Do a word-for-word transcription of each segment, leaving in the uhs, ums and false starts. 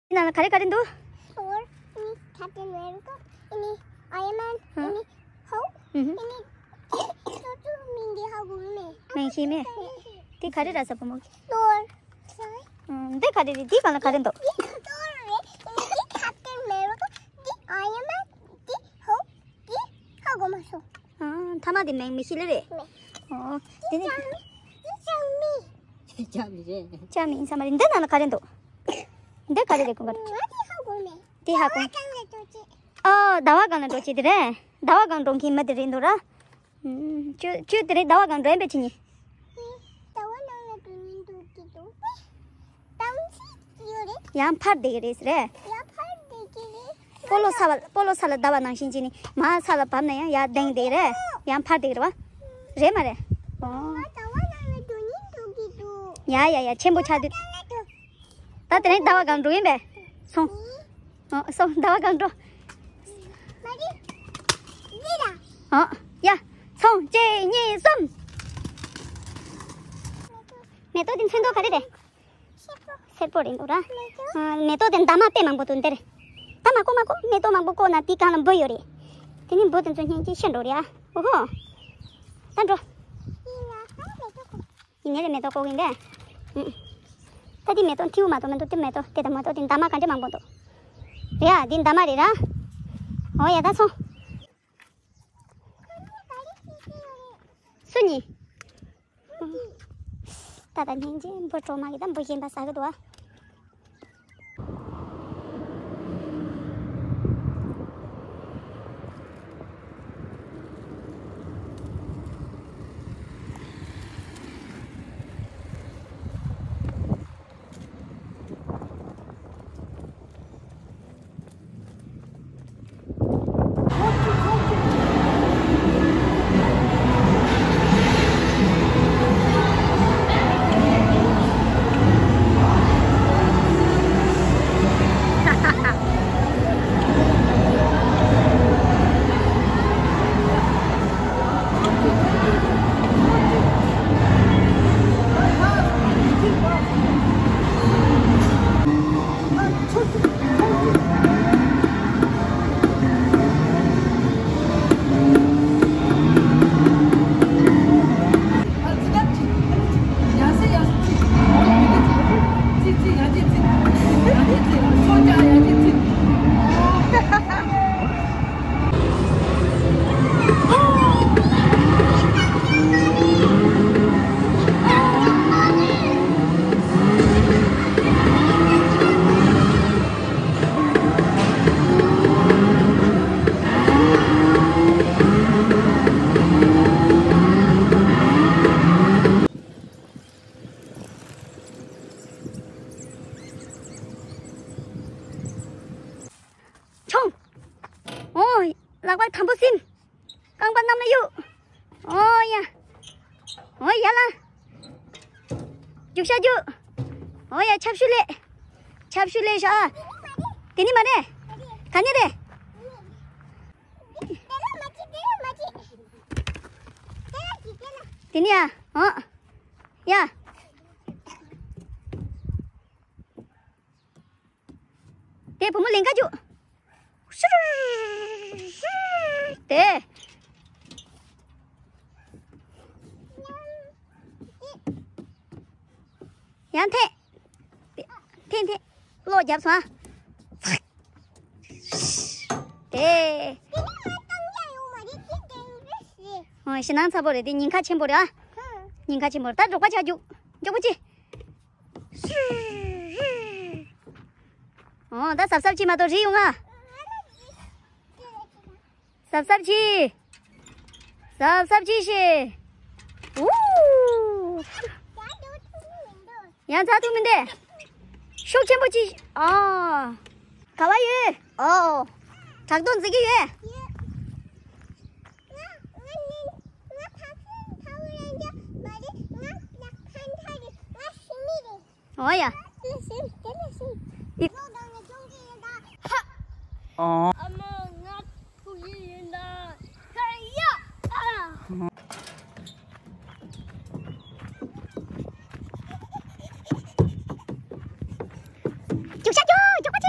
འདི་ནང་ལ་ག་རེ་ག་རེ་འདུག་ཨོར་ནི་ཁ་ཏེ་ནེ་རུ་ཀོ་ནི་ཨ་ཡ་མན་ཧ། ནི་ཧོ། ཨུ་ཧུ། ནི་ཏོ་ཏུ་མིང་གི་ཧ་གོ་མེ། མིང་ཤེས་མེད། དེ་ག་རེ་ར་ས་བུ་མོ། ཏོར། ཨུམ། འདི་ག་རེ་རེད། འདི་ག་ལ་ག་རེ་འདུག་འདི་ཏོར་རེད། ནི་འདི་ཁ་ཏེ་ནེ་རུ་ཀོ་འདི་ཨ་ཡ་མན་འདི་ཧོ། འདི་ཧ་གོ་མ་སོང་། ཨ། ཐ་མ་དེ་མིང་མི་ཤེས་ལེ་རེད། མེད། ཨོ། དེ་ནི། ཅག་མི། ཅག་མི་རེད། ཅག་མི་ཡིན་ས་མ་རེད། འདི་ནང་ལ་ག་རེ་འདུག་འདི་ག་རེ་རེད་ཀུན་དགའ། ང་དེ་ཧ་གོ་མེད། དེ་ཧ་གོ། ཟླ་བ་གང་ལ་འགྲོ་ཅེས། ཨ། ཟླ་བ་གང་ལ་འགྲོ་ཅེས་དེ་རེད། ཟླ་བ་གང་འགྲོ་མཁན་མི་དེ་རེད་འདུག་ར། ཨུམ། ཁྱོད་ཁྱོད་དེ་རིང་ཟླ་བ་གང་འགྲོ་ཡིན་པས་ཁྱེད་གཉིས། ཟླ་བ་ནང་ལ་འགྲོ་ཉིན་འགྲོ་གི་འདུག་པས། གཏམ་ཚིག་ཡོད་རེད། ཡང་ཕར་བསྡད་ཀྱི་རེད་ཟེར་རེད། ཡང་ཕར་བསྡད་ཀྱི་རེད། སྤོ་ལོ་ས་བ་སྤོ་ལོ་ས་ལ་བརྡབས་པ་ནང་བཞིན་བྱས་ནས་མར་ས་ལ་བབས་ན་ཡང་ཡར་ལྡིང་བསྡད་ཀྱི་རེད། ཡང་ཕར་བསྡད་ཀྱི་རེད་བ། རེད་མ་རེད། ཨོ། ང་ཟླ་བ་ནང་ལ་འགྲོ་ཉིན་འགྲོ་གི་འདུག་ཡ་ཡ་ཡ། ཆེན་པོ་ཆགས་དུས། ད་དེ་རིང་ཟླ་བ་གང་འགྲོ་ཡིན་པས། སོང་། ཨོ་སོང་། ཟླ་བ་གང་འགྲོ། མ་རེད། འདི་ལ། ཨོ། ཡ། སོང་། གཅིག་གཉིས་གསུམ། མེ་ཏོག་འདི་ཚོན་མདོག་ག་རེ་རེད། སེར་པོ། སེར་པོ་རེད་འདུག་ར། མེ་ཏོག་ཨ། མེ་ཏོག་དེ་འདབ་མ་དཔེ་མང་པོ་འདུག་འདིར། ད་མ་བཀོག་མ་བཀོག་མེ་ཏོག་མང་པོ་བཀོག་ན་དེའི་སྒང་ལ་འབུ་ཡོད་རེད། དེ་ནི་འབུ་དེ་ཚོ་སྙིང་རྗེ་ཤི་འགྲོ་རེད་ཨ། ཨོ་ཧོ། ད་འགྲོ། ཡིན་ནའི་ལས་མེ་ཏོག་བཀོག་གིན་པས། ཨུ། ད་འདི་མེ་ཏོག་ཐིའུ་མ་གཏོགས་མི་འདུག་འདི་མེ་ཏོག་དེ་དང་མ་གཏོགས་དེ་འདབ་མ་ག་འདྲ་མང་པོ་འདུག་རེད་ཨ། འདི་འདབ་མ་རེད་ར། ཨོ་ཡ། ད་སོང་། སུ་གཉིས། ད་ད་སྙིང་རྗེ། འབུ་གྲོག་མ་གིས་ད་འབུ་གཞན་པ་ཟ་གི་འདུག་ཨ། མཆོང་། ཨོ། ལག་པ་དམ་པོ་སིམ། རྐང་པ་གནམ་ལ་གཡུག་ཨོ་ཡ། ཨོ་ཡ་ལ། རྒྱུག་ཤ་རྒྱུག་ཨོ་ཡ། ཆབ་ཤུ་ལས། ཆབ་ཤུ་ལས་ཤ། དེ་ནི་མ་རེད། ག་ནི་རེད། དེ་ནི་ཡ། ཨོ་ཡ། དེ་བུ་མོ་ལིང་ག་རྒྱུག་དེ། ཡང་འཐེན། འཐེན་འཐེན། གློག་བརྒྱབ་སོང་ཨ། དེ། ཨོ། ཞེད་སྣང་ཚ་པོ་རེད་དེ། ཉེན་ཁ་ཆེན་པོ་རེད་ཨ། ཉེན་ཁ་ཆེན་པོ་རེད། ད་འབྲོག་པ་ཆགས་རྒྱུག་མགྱོགས་པོ་ཅིག་ཨོ། ད་གཟབ་གཟབ་བྱེད་མ་གཏོགས་རིལ་ཡོང་ང་། གཟབ་གཟབ་བྱེད། གཟབ་གཟབ་བྱེད་ཤིག་ཨུ། ཡང་ཚ་ཐུབ་མི་འདུག་ཤུགས་ཆེན་པོ་བྱེད། ཨ། ག་བ་ཡོད། ཨོ། བྲག་རྡོ་འཛེག་གི་ཡོད། ཨོ་ཡ། ཨི། ཨོ། ཨ་མ་ང་ཐུག་ཡིན་ཡིན་ད། ཧེ་ཡ། ཨ། རྒྱུག་ཤ་རྒྱུག་རྒྱུག་པ་ཅི།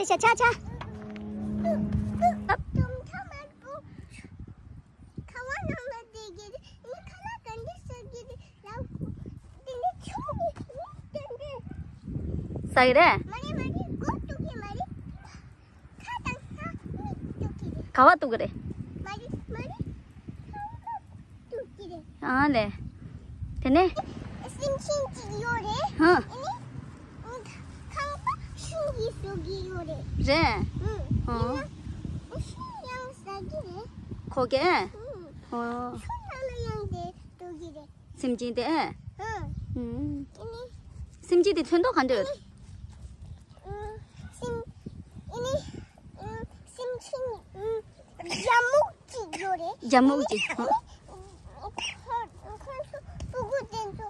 ཆ་ཆ་ཆ། ཁ་བ་ནང་ལ་བསྡད་ཀྱི་རེད། ཁ་ལག་ག་འདྲ་ཟ་གི་རེད་ལབ་གོ། དེ་ནས་ཆུང་ངུ་ཟ་གི་རེད། མ་རེད་མ་རེད། མགོ་གཏུག་གི་མ་རེད། ཁ་དང་སྣ་མིག་གཏུག་གི་རེད། ག་བ་གཏུག་གི་རེད། མ་རེད་མ་རེད། ཁང་པ་གཏུག་གི་རེད། ཨ་ལས། དེ་ནས། སེམས་ཅན་གཅིག་ཡོད་རེད། ཧ། ཨ་ནི། ཁང་པ་ཤིང་གིས་བཟོ་གི་ཡོད་རེད། རེད། ཨུ། ཨོ། ཡིན་ན། ཤིང་ཡང་ཟ་གི་རེད། ཁོ་གས། ཨུ། ཨོ། ཆུ་ནང་ལ་ཡང་དེ་འགྲོ་གི་རེད། སེམས་ཅན་དེ། ཨུ། ཨུ། ཨ་ནི། སེམས་ཅན་དེ་ཚོན་མདོག་ག་འདྲ་ཡོད་རེད། ཨུ། སེམས། ཨ་ནི། ཨུ། སེམས་ཅན། ཨུ། རྒྱ་སྨུག་ཅིག་ཡོད་རེད། རྒྱ་སྨུག་ཅིག་ཨ་ནི། ཁོ་ཁོ་ཚོ་སྤུ་གུ་དེ་ཚོ།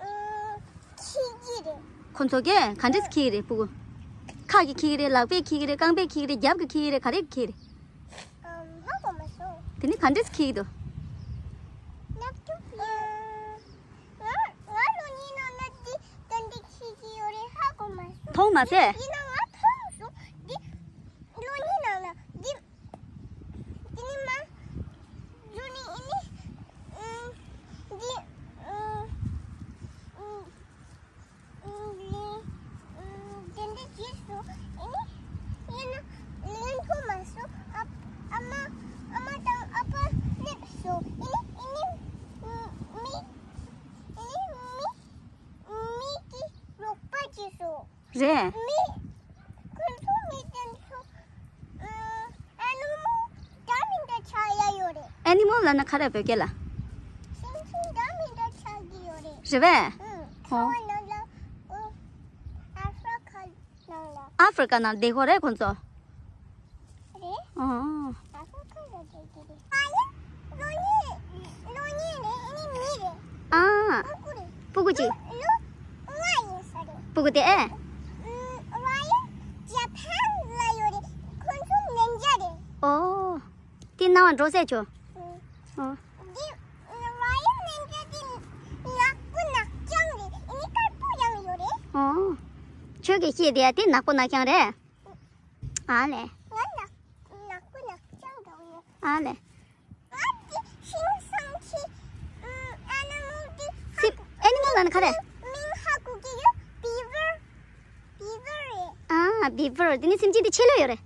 ཨུ། འཁྱེར་གྱི་རེད། ཁོ་ཚོ་གས་ག་འདྲས་འཁྱེར་གྱི་རེད་སྤུ་གུ། ཁ་གིས་འཁྱེར་གྱི་རེད། ལག་པས་འཁྱེར་གྱི་རེད། རྐང་པས་འཁྱེར་གྱི་རེད། རྒྱབ་ཀྱིས་འཁྱེར་གྱི་རེད། ག་རེ་གིས་འཁྱེར་གྱི་རེད། ཨམ། ཧ་གོ་མ་སོང་། དེ་ནི་ག་འདྲས་འཁྱེར་གྱི་འདུག་ནག་ཐུག་ཨ། ང་ང་ལོ་གཉིས་ནང་ལ་འདི་ག་འདྲས་འཁྱེར་གྱི་ཡོད་རེད་ཧ་གོ་མ་སོང་། མཐོང་མ་ཟད། ཡིན་ན་ང་མཐོང་སོང་། འདི་ལོ་གཉིས་ནང་ལ་འདི། དེ་ནི་མ། ཇུ་ནི་ཨི་ནི། ཨུམ། འདི། ཨུམ། ཨུམ། ཨུམ། ལི། ཨུམ། དེ་འདྲ་བྱས་སོང་། ཨི་ནི། ཡིན་ན། ལེན་ཐུབ་མ་སོང་། ཨ། ཨ་མ། ཨ་མ་དང་ཨ་ཕ་སླེབས་སོང་། ཨི་ནི། ཨི་ནི། ཨུམ། མི། ཨི་ནི། མི། མི་གིས་རོགས་པ་བྱས་སོང་། རེད། མི། ཁོ་ཚོ་མི་དེ་ཚོ། ཨ། ཨེ་ནི་མོལ་འདྲ་མི་འདྲ་ཆགས་ཡ་ཡོད་རེད། ཨེ་ནི་མོལ་ལབ་ན་ག་རེ་བོད་སྐད་ལ། སེམས་ཅན་འདྲ་མི་འདྲ་ཆགས་ཀྱི་ཡོད་རེད། རེད་པས། ཨུ། ཁ་བ་ནང་ལ། ཨུ། ཨ་ཧྥེ་རི་ཁ་ནང་ལ། ཨ་ཧྥེ་རི་ཁ་ནང་བསྡད་ཡོད་རེད་ཁོ་ཚོ། རེད། ཨོ། ཨ་ཧྥེ་རི་ཁ་ནང་བསྡད་ཀྱི་རེད། ཨ་ཡ། གློག་བརྙན། གློག་བརྙན་རེད། ཨེ་ནི་མི་རེད། ཨ། སྤུ་གུ་རེད། སྤུ་གུ་ཅིག་ལོ་ལྔ་ཡིན་ས་རེད། སྤུ་གུ་དེ་ཨེ། ཨུམ། ར་ཡ་ཇ་པན་ལ་ཡོད་རེད། ཁོ་ཚོ་ནན་ཇ་རེད། ཨོ། དེ་སྣང་བ་འགྲོ་ཟེར་ཆོག་ཨུམ། ཨོ། འདི་ར་ཡ་ནན་ཇ་དེ་ནག་པོ་ནག་རྐྱང་རེད། ཨེ་ནི་དཀར་པོ་ཡང་ཡོད་རེད། ཨོ། ཁྱོད་ཀྱིས་བཤད་དེ་དེ་ནག་པོ་ནག་རྐྱང་རེད། ཨ་ལས། ང་ནག་ནག་པོ་ནག་རྐྱང་འདྲ་བོ་ཡོད། ཨ་ལས། ང་དེ་ཤིང་སང་ཁྱི། ཨུམ། ཨེ་ནི་མོལ་དེ། སི། ཨེ་ནི་མོལ་ལབ་ན་ག་རེ། མིང་ཧ་གོ་གི་ཡོད། བི་བར། བི་བར་རེད། ཨ། བི་བར། དེ་ནི་སེམས་ཅན་དེ་ཆེ་ལོས་ཡོད་རེད། དེ་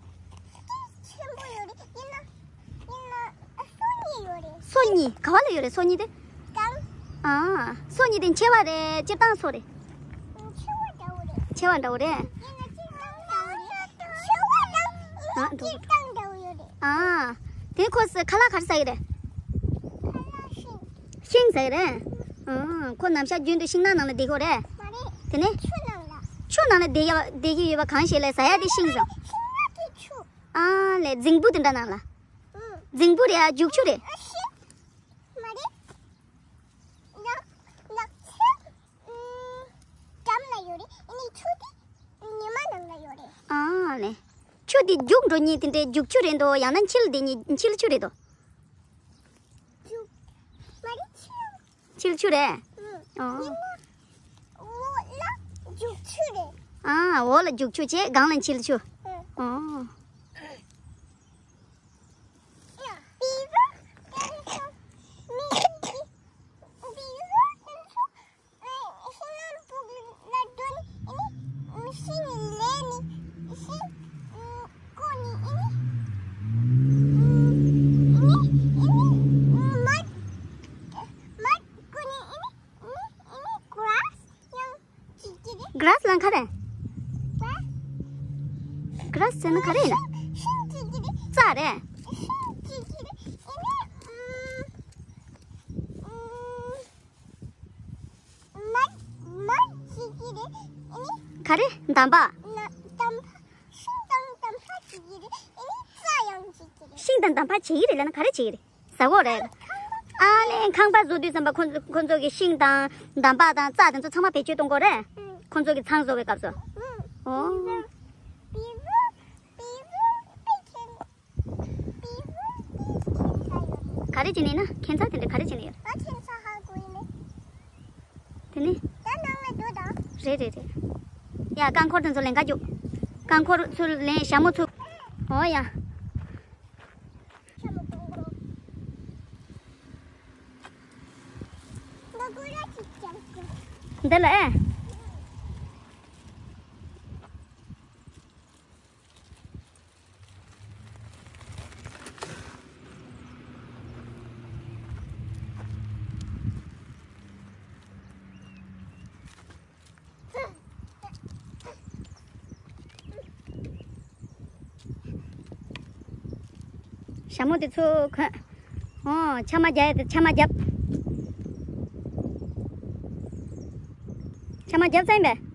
ཆེན་པོ་ཡོད་རེད། ཡིན་ན། ཡིན་ན། སོ་གཉིས་ཡོད་རེད། སོ་གཉིས། ག་བ་ལ་ཡོད་རེད་སོ་གཉིས་དེ། གང་། ཨ། སོ་གཉིས་དེ་མཆེ་བ་རེད། སྤྱིར་བཏང་སོ་རེད། མཆེ་བ་འདྲ་བོ་རེད། མཆེ་བ་འདྲ་བོ་རེད། ཡིན་ན་སྤྱིར་བཏང་འདྲ་བོ་རེད། མཆེ་བ་དང་། ཨ། འགྲོ། སྤྱིར་བཏང་འདྲ་བོ་ཡོད་རེད། ཨ། དེ་ཁོ་སི་ཁ་ལག་ག་རེ་ཟ་ཡི་རེད། ཁ་ལག་ཤིང་། ཤིང་ཟ་ཡི་རེད། ཨ། ཁོ་ནམ་ཞག་རྒྱུན་དུ་ཤིང་ནགས་ནང་ལ་བསྡད་ཀྱི་ཡོད་རེད། མ་རེད། དེ་ནས། ཆུ་ནང་ལ། ཆུ་ནང་ལ་བསྡད་ཡ། བསྡད་ཀྱི་ཡོད་པ་གང་ཞིག་ལས་ཟ་ཡ་དེ་ཤིང་ཟ། ཤིང་ནགས་ཀྱི་ཆུ། ཨ་ལས། རྫིང་བུ་དེ་འདྲ་ནང་ལ། ཨུ། རྫིང་བུ་རེད་ཨ། རྒྱུག་ཆུ་རེད། ཨ། ཤིང་། མ་རེད། ནགས། ནགས་ཚལ། ཨུམ། འགྲམ་ལ་ཡོད་རེད། ཨ་ནི་ཆུ་དེ་ཉི་མ་ནང་ལ་ཡོད་རེད། ཨ་ལས། ཆུ་དེ་རྒྱུག་འགྲོ་མཁན་དེ་འདྲའི་རྒྱུག་ཆུ་རེད་འདུག་ཡང་ན་འཁྱིལ་བསྡད་མཁན་འཁྱིལ་ཆུ་རེད་འདུག་རྒྱུག་མ་རེད། འཁྱིལ། འཁྱིལ་ཆུ་རེད། ཨུམ། ཨོ། ཉི་མ། འོག་ལ་རྒྱུག་ཆུ་རེད། ཨ། འོག་ལ་རྒྱུག་ཆུ་བྱས་སྒང་ལ་འཁྱིལ་ཆུ། ཨུམ། ཨོ། གྷ་རེ་སི་ལབ་ན་ག་རེ་ཡིན་ན། ཤིང་གཅིག་གི་རེད། རྩྭ་རེད། ཤིང་གཅིག་གི་རེད། ཨེ་ནི། ཨུམ། ཨུམ། མར། མར་གཅིག་གི་རེད། ཨེ་ནི། ག་རེ། འདམ་བག་ན། འདམ་བག་ཤིང་དང་འདམ་བག་གཅིག་གི་རེད། ཨེ་ནི་རྩྭ་ཡང་གཅིག་གི་རེད། ཤིང་དང་འདམ་བག་བྱེད་ཀྱི་རེད་ལབ་ན་ག་རེ་བྱེད་ཀྱི་རེད། ཟ་གོ་རེད། ཨ་ལས། ཁང་པ་བཟོ་དུས་ཙམ་པ་ཁོ་ཚོ་ཁོ་ཚོ་གི་ཤིང་དང་འདམ་བག་དང་རྩྭ་དེ་ཚོ་ཚང་མ་བེད་སྤྱོད་གཏོང་གོ་རེད། ཁོ་ཚོ་གི་ཚང་བཟོ་བའི་སྐབས་སུ། ཨོ། ག་རེ་བྱེད་ནི་ན་ཁྱད་མཚར་དེ་འདྲ་ག་རེ་བྱེད་ནི་ཡོད། ཨ། ཁྱད་མཚར་ཧ་གོ་ཡིན་ནི། དེ་ནི། ད་ནང་ལ་འགྲོ་དང་། རེད་རེད་རེད། ཡ། རྐང་འཁོར་དེ་ཚོ་ལེན་ག་རྒྱུག་རྐང་འཁོར་ཚུར་ལེན། ཞྭ་མོ་ཚུར། འོ་ཡ། འདི་ལ་ཨེ། ཞྭ་མོ་དེ་ཚོ་གོན། ཨོ། ཆ་མ་རྒྱག་ཡ་དེ་ཆ་མ་རྒྱབ། ཆ་མ་རྒྱབ་ཚར་ཡིན་པས།